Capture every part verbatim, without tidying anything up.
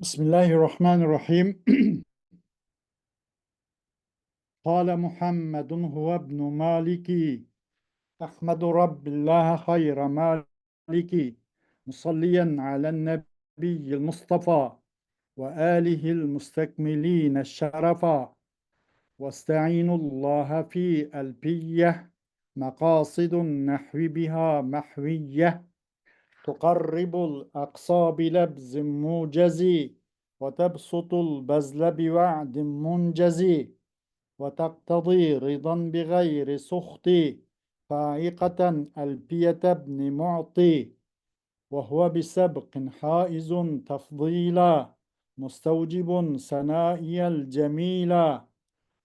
بسم الله الرحمن الرحيم. قال محمد هو ابن مالك، أحمد رب الله خير مالك، مصليا على النبي المصطفى وآله المستكملين الشرفا، واستعين الله في ألفية، مقاصد النحو بها محوية، تقرب الأقصى بلبز موجز، وتبسط البذل بوعد منجز، وتقتضي رضا بغير سخط، فائقة ألفية ابن معطي، وهو بسبق حائز تفضيلا، مستوجب ثنائي الجميلا،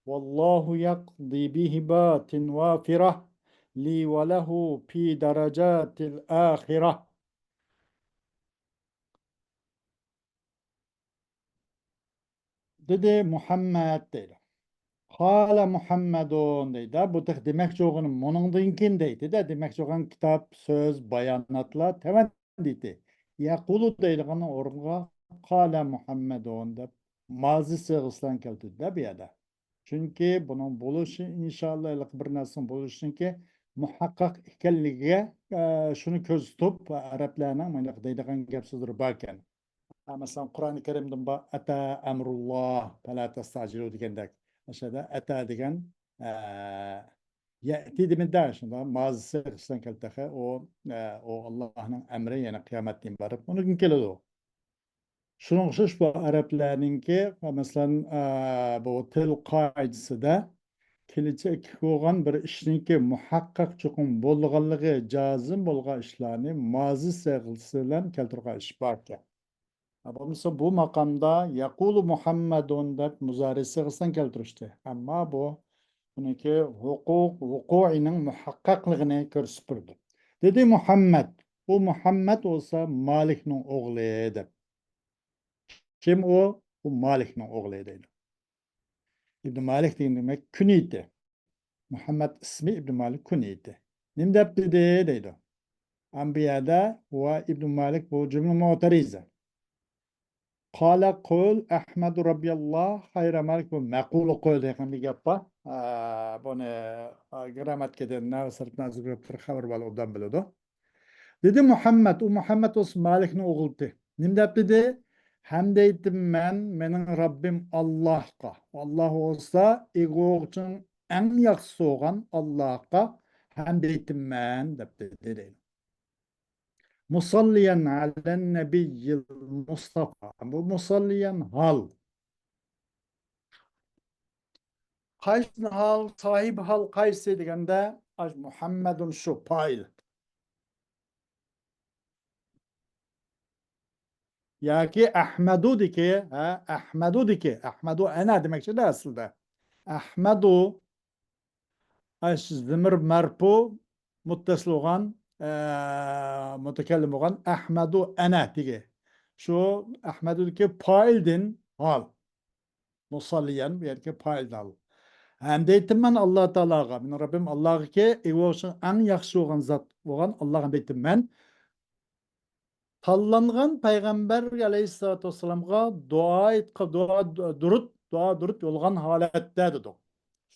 والله يقضي بهبات وافرة، لي وله في درجات الآخرة. دېدى مۇھەممەد دەيدۇ. قال محمد دەيدۇ. بۇ تېخى دېمەكچى بولغىنى مۇنىڭدىن كېيىن دەيدۇ-دە. دېمەكچى بولغان كىتاب، سۆز، باياناتلار تۆۋەندىكى. يەقۇلۇ دەيدىغان ئورۇنغا قال محمد دەپ مازى سىغىسىلەرنى كەلتۈردى-دە بۇ يەردە. چۈنكى بۇنىڭ بولۇشى، ئىنشائاللا، ھېلىقى بىر نەرسىنىڭ بولۇشىنىڭكى مۇھەققەق ئىكەنلىكىگە، ئە، شۇنى كۆزىتىپ، ئەرەبلەرنىڭ مۇنداق دەيدىغان گەپ سۆزلىرى باركەن. ھە، مەسىلەن، قۇرئانى كەرىمدىن بار، «ئەتە ئەمرۇللا، پەلا تەستەجىلۇ» دېگەندەك. ئاشۇ يەردە «ئەتە» دېگەن، ئە، يەتى دېمىدى، شۇنداق، مازىسى خۇسۇسەن كەلدى تېخى. ئۇ، ئە، ئۇ ئاللاھنىڭ ئەمرى، يەنى قىيامەتتىن ئىبارەت. ئۇنىڭدىن كېلىدۇ. شۇنىڭغا ئوخشاش بۇ ئەرەبلەرنىڭكى، مەسىلەن، ئە، بۇ تىل قائىدىسىدە كېلىچەككە بولغان بىر ئىشنىڭكى مۇھەققەق چوقۇم بولىدىغانلىقى، جازىم بولغان ئىشلارنى مازى سىغىسى بىلەن كەلتۈرگەن ئىش باركەن. ھە، بولمىسا بۇ ماقامدا يەقۇلۇ مۇھەممەدۇن دەپ مۇزارى سىغىسىنى كەلتۈرۈشتى. ئەمما بۇ ئۇنىڭكى ھوقۇق، ۋۇقۇئىنىڭ مۇھەققەقلىقىنى كۆرسىتىپ بېرىدۇ. دېدى مۇھەممەد. ئۇ مۇھەممەد بولسا مالىكنىڭ ئوغلى دەپ. كىم ئۇ؟ ئۇ مالىكنىڭ ئوغلى دەيدۇ. ئىبن مالىك دېگەن دېمەك كۈنىيىتى. مۇھەممەد ئىسمى، ئىبن مالىك كۈنىيىتى. نېمە دەپ دېدى دەيدۇ. ئەمما بۇ يەردە ۋە ئىبن مالىك بۇ جۈملە مۇئتەرىزە. قال قل أحمد ربي الله خير مالك، بۇ مەقۇلۇ قول دېگەن بىر گەپ بار. ئا، بۇنى، ئا، گرامماتىكىدىن، نەھۋ سەرپىدىن ئازراق خەۋىرى بار ئوبدان بىلىدۇ. دېدى مۇھەممەد، ئۇ مۇھەممەد بولسا مالىكنىڭ ئوغلىتى. نېمە دەپ دېدى؟ ھەمدە ئېيتىمەن مېنىڭ رەببىم ئاللاھقا. ئاللاھ بولسا ئېغىۋوغچىنىڭ ئەڭ ياخشىسى بولغان ئاللاھقا ھەمدە ئېيتىمەن دەپ دېدى دەيدۇ. مۇسەللىيەن ئەلەن نەبىييىل مۇستەفا. بۇ مۇسەللىيەن ھال. قايسى ھال، ساھىبى ھال قايسى دېگەندە، ئاش مۇھەممەدۇن شۇ پائىل. ياكى ئەھمەدۇدىكى، ھە، ئەھمەدۇدىكى، ئەھمەدۇ ئەنە دېمەكچىدە ئەسلىدە. ئەھمەدۇ، ئاش زىمىر مەرپۇ، مۇتتەسىل بولغان، ئە، مۇتەكەللىم بولغان ئەھمەدۇ ئەنە دېگى. شۇ ئەھمەدۇدىكى پائىلدىن ھال. مۇسەللىيەن، بۇ يەردىكى پائىلدىن ھال. ھەمدە ئېيتىمەن ئاللا تائالاغا، مېنىڭ رەببىم ئاللاغىكى، ئېغىۋوغچىنىڭ ئەڭ ياخشى بولغان زات بولغان ئاللاغا ھەمدە ئېيتىمەن. تاللانغان پەيغەمبەر ئەلەيھىسسالاتۇ ۋەسسالامغا دۇئا ئېيتقا-، دۇئا، دۇرۇت، دۇئا، دۇرۇت يوللىغان ھالەتتە دېدۇق.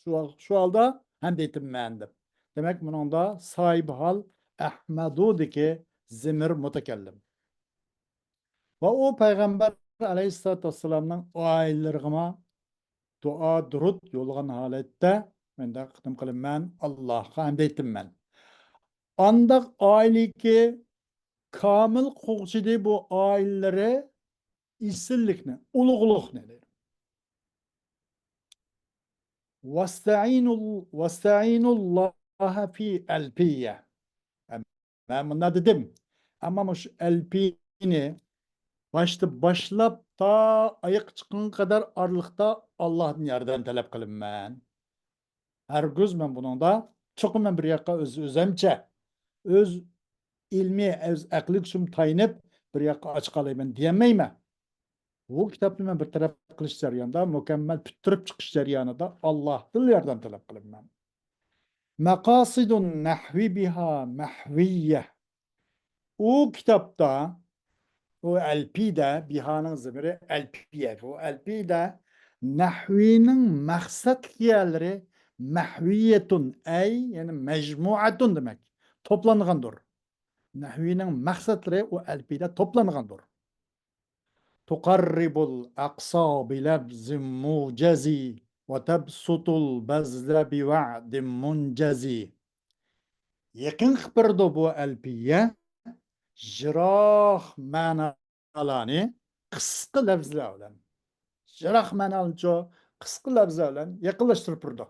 شۇ، شۇ ھالدا ھەمدە ئېيتىمەن دەپ. دېمەك، بۇنىڭدا ساھىبى ھال ئەھمەدۇدىكى زىمىر مۇتەكەللىم. ۋە ئۇ پەيغەمبەر ئەلەيھىسسالاتۇ ۋەسسالامنىڭ ئائىلىلىرىغىمۇ دۇئا، دۇرۇت يوللىغان ھالەتتە مەن دە قېتىم قىلىمەن، ئاللاھقا ھەمدە ئېيتىمەن. ئانداق ئائىلىكى كامىل قوغچىدى بۇ ئائىلىلىرى ئېسىللىكنى، ئۇلۇغلۇقنى. ۋەستەئىنۇ، ۋەستەئىنۇللاھە فى ئەلپىيە. مەن مۇنداق دېدىم، ئەمما مۇشۇ ئەلپىيىنى باشتا باشلاپ تا ئاياغقا چىققانغا قەدەر ئارىلىقتا ئاللاھتىن ياردەم تەلەپ قىلىمەن. ھەرگىز مەن بۇنىڭدا چوقۇم مەن بىر ياققا ئۆز، ئۆزەمچە، ئۆز ئىلمىي، ئۆز ئەقلىي كۈچۈم تايىنىپ بىر ياققا ئاچىقالايمەن دېيەلمەيمەن. بۇ كىتابنى مەن بىر تەرەپ قىلىش جەريانىدا، مۇكەممەل پۈتتۈرۈپ چىقىش جەريانىدا ئاللاھتىن ياردەم تەلەپ قىلىمەن. مەقاسىدۇن نەھۋى بىھا مەھۋىيە. ئۇ كىتابتا ئۇ ئەلپىيدە، بىھانىڭ زېمىرى ئەلپىيە. ئۇ ئەلپىيدە نەھۋىنىڭ مەقسەتلىك يەرلىرى مەھۋىيەتۇن، ئەي، يەنى مەجمۇئەتۇن دېمەك، توپلانغاندۇر. نەھۋىنىڭ مەقسەتلىرى ئۇ ئەلپىيدە توپلانغاندۇر. تۇقەررىبۇل ئەقسا بىلەفزىن مۇجەزى ۋە تەبسۇتۇل بەزلە بىۋەئدىن مۇنجەزى. يېقىن قىلىپ بېرىدۇ بۇ ئەلپىيە يىراق مەنالارنى قىسقا لەفزلەر بىلەن. يىراق مەنالىنىچۇ قىسقا لەفزلەر بىلەن يېقىنلاشتۇرۇپ بېرىدۇ.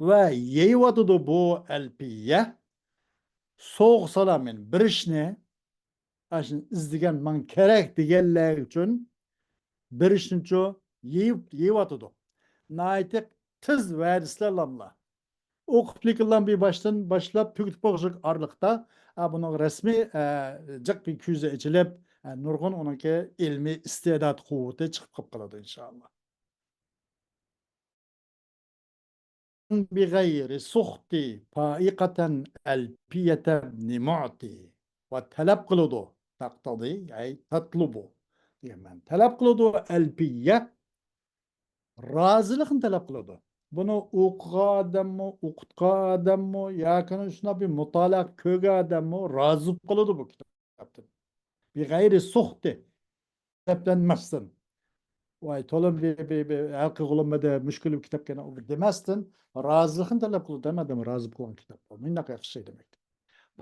ۋە يېيىۋاتىدۇ بۇ ئەلپىيە. سوغ سالام، يەنى بېرىشنى، ئاشۇنى ئىزدىگەن، ماڭا كېرەك دېگەنلەر ئۈچۈن بېرىشنىچۇ يېيىپ، يېيىۋاتىدۇ. ناھايىتى تېز ۋەدىسىلەر لاملا. ئوقۇپلىكىنلام بىر باشتىن باشلاپ تۈگىتىپ بولغۇچىلىك ئارىلىقتا، ئا، بۇنىڭ رەسمىي، ئە، جىق بىر كۆزى ئېچىلىپ، ئە، نۇرغۇن ئۇنىڭكى ئىلمىي ئىستېدات قۇۋۋىتى چىقىپ قېلىپ قالىدۇ، ئىنشائاللا. بغير سخط فائقة ألفية ابن معطي. ۋە تەلەپ قىلىدۇ. تەقتەزى، ئەي، تەتلۇبۇ دېگەن مەنە. تەلەپ قىلىدۇ ئەلپىيە. رازىلىقنى تەلەپ قىلىدۇ. بۇنى ئوقۇغان ئادەممۇ، ئوقۇتقان ئادەممۇ، ياكى شۇنداق بىر مۇتالىئە كۆرگەن ئادەممۇ رازى بولۇپ قالىدۇ بۇ كىتابتىن. بغير سخط، غەزەپلەنمەستىن. ۋاي، تولىمۇ بىر، بىر، بىر ھەل قىلغۇلۇمىدى، مۈشكۈل بىر كىتابكەن دېمەستىن، رازىلىقنى تەلەپ قىلىدۇ. ھەممە ئادەم رازى بولغان كىتاب بۇ. مۇنداق ياخشى شەي دېمەكتە.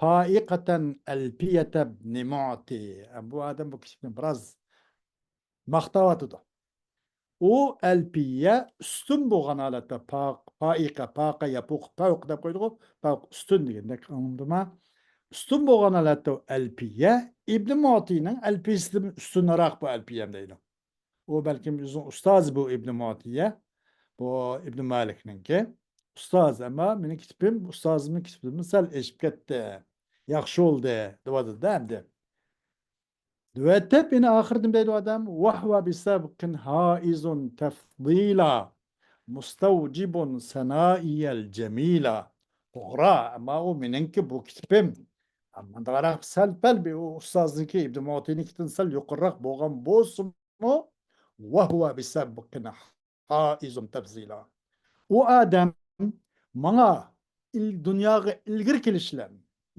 فائقة ألفية ابن معطي. بۇ ئادەم بۇ كىتابنى بىراز ماختاۋاتىدۇ. ئۇ ئەلپىيە ئۈستۈن بولغان ھالەتتە، پا-، پائىقە، پاقە، يەپۇق، پەۋق دەپ قويدۇققۇ، پەۋق ئۈستۈن دېگەندەك ئاڭلىدىما؟ ئۈستۈن بولغان ھالەتتە ئۇ ئەلپىيە ئىبنى مۇئتىنىڭ ئەلپىيىسىدىن ئۈستۈنرەك بۇ ئەلپىيەم دەيدۇ. ئۇ بەلكىم ئۆزىنىڭ ئۇستازى بۇ ئىبنى مۇئتىيە، بۇ ئىبنى مالىكنىڭكى ئۇستازى، ئەمما مېنىڭ كىتابىم ئۇستازىمنىڭ كىتابىدىن سەل ئېشىپ كەتتى، ياخشى بولدى دەۋاتىدۇ-دە ئەمدى. دەۋېتىپ، يەنە ئاخىرىدا نېمە دەيدۇ ئادەم؟ وهو بسبق حائز تفضيلا مستوجب ثنائي الجميلا. توغرا، ئەمما ئۇ مېنىڭكى بۇ كىتابىم. مۇنداقراق سەل-پەل بىر ئۇ ئۇستازنىڭكى ئىبن مۇتىنىڭكىدىن سەل يۇقىرىراق بولغان بولسىمۇ، وهو بسبق حائز تفضيلا. ئۇ ئادەم ماڭا ئىل-، دۇنياغا ئىلگىرى كېلىش بىلەن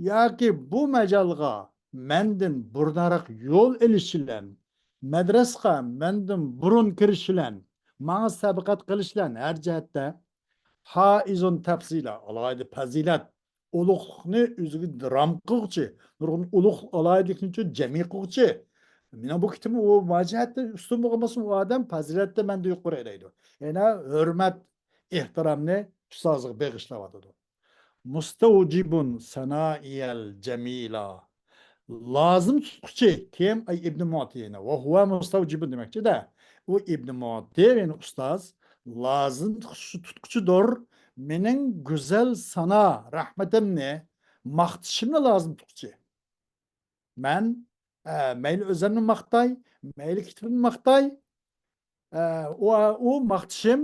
ياكى بۇ مەجالغا مەندىن بۇرۇنراق يول ئېلىش بىلەن، مەدرەسىگە مەندىن بۇرۇن كىرىش بىلەن، ماڭا سەبقەت قىلىش بىلەن ھەر جەھەتتە حائز تفضيلا، ئالاھىدە پەزىلەت، ئۇلۇغلۇقنى ئۆزىگە رام قىلغۇچى، نۇرغۇن ئۇلۇغ ئالاھىدىلىكنى جەمئىي قىلغۇچى. مېنىڭ بۇ كىتابىم ئۇ ماجىھەتتە ئۈستۈن بولغان بولسىمۇ، ئۇ ئادەم پەزىلەتتە مەندىن يۇقىرى دەيدۇ. يەنە ھۆرمەت، ئېھتىرامنى ئۇستازىغا بېغىشلاۋاتىدۇ. مستوجب ثنائي الجميلا. لازىم تۇتقۇچى كىم؟ ئەي ئىبنى مۇتىنى. وهو مستوجب دېمەكچىدە. ئۇ ئىبنى مۇتى، يەنى ئۇستاز، لازىم تۇتقۇچى، تۇتقۇچىدۇر. مېنىڭ گۈزەل سانا رەھمىتىمنى، ماختىشىمنى لازىم تۇتقۇچى. مەن، ئە، مەيلى ئۆزۈمنى ماختاي، مەيلى كىتابىمنى ماختاي، ئە، ئۇ، ئۇ ماختىشىم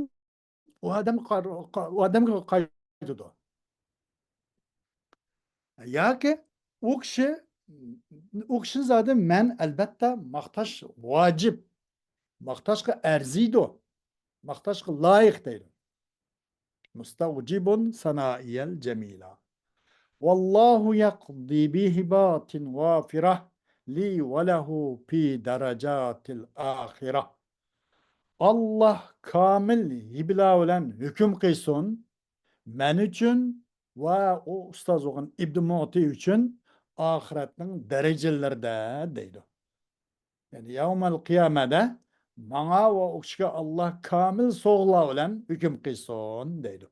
ئۇ ئادەمگە قار-، قا-، ئۇ ئادەمگە قايتىدۇ. ياكى ئۇ كىشى، ئۇ كىشىنى زادى مەن ئەلبەتتە ماختاش ۋاجىپ، ماختاشقا ئەرزىيدۇ، ماختاشقا لايىق دەيدۇ. مستوجب ثنائي الجميلا. والله يقضي بهبات وافرة لي وله في درجات الآخرة. ئاللاھ كامىل ھىبىلەر بىلەن ھۆكۈم قىلسۇن مەن ئۈچۈن ۋە ئۇ ئۇستاز بولغان ئىبنى مۇتى ئۈچۈن ئاخىرەتنىڭ دەرىجىلىرىدە دەيدۇ. يەنى يەۋمەل قىيامەدە ماڭا ۋە ئۇ كىشىگە ئاللاھ كامىل سوغىلار بىلەن ھۆكۈم قىلسۇن دەيدۇ.